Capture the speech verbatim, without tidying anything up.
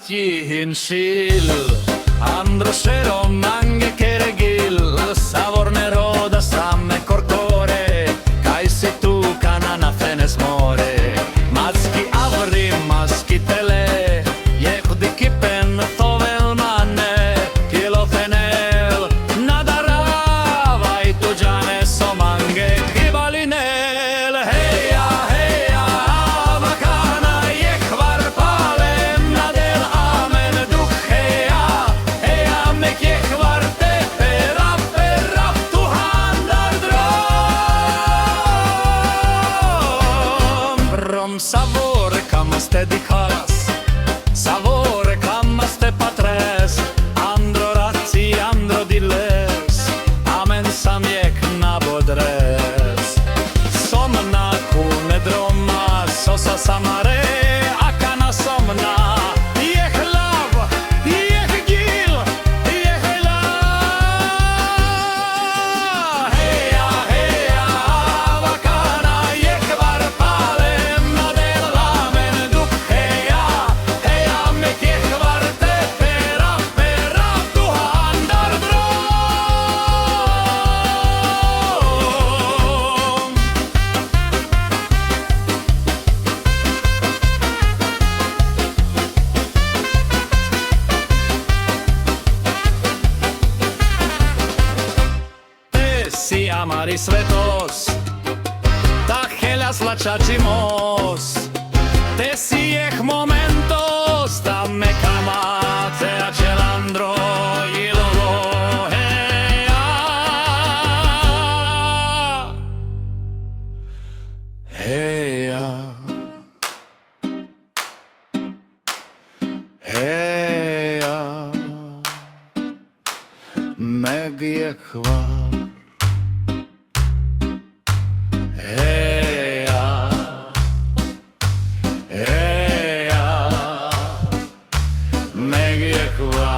Ki hin sil, andro sero mange kere gil, savor ne roda sa me korkore, kaj si tu kana na fenes more. Maski avri, maski tele, jekh dikipen thovel mane, ki lo fenel na daravaj, tu džane so mange ki balinel. Heja, heja, ava kana jekh var palem na del amen dukh, heja, heja, mek jekh var te perav, perav tu handar drom. Brom, savore ka mas te dikhas, savore ka mas te patres, andro raci, andro diles, amen sam jekh na bodres. Somna kune droma, sosa sa mare, akana somna, jekh lav, jekh gil, jekh lav. Heja, heja, ava kana jekh var palem na del amen dukh, heja, heja, mek jekh var te perav, perav tu handar drom. Te si amari svetos, ta helas la čačimos. Te si jekh momentos, ta me kama te ačhelandro i lovo, heja. Heja. Heja, meg jekh var. Heja, heja, meg jekh var.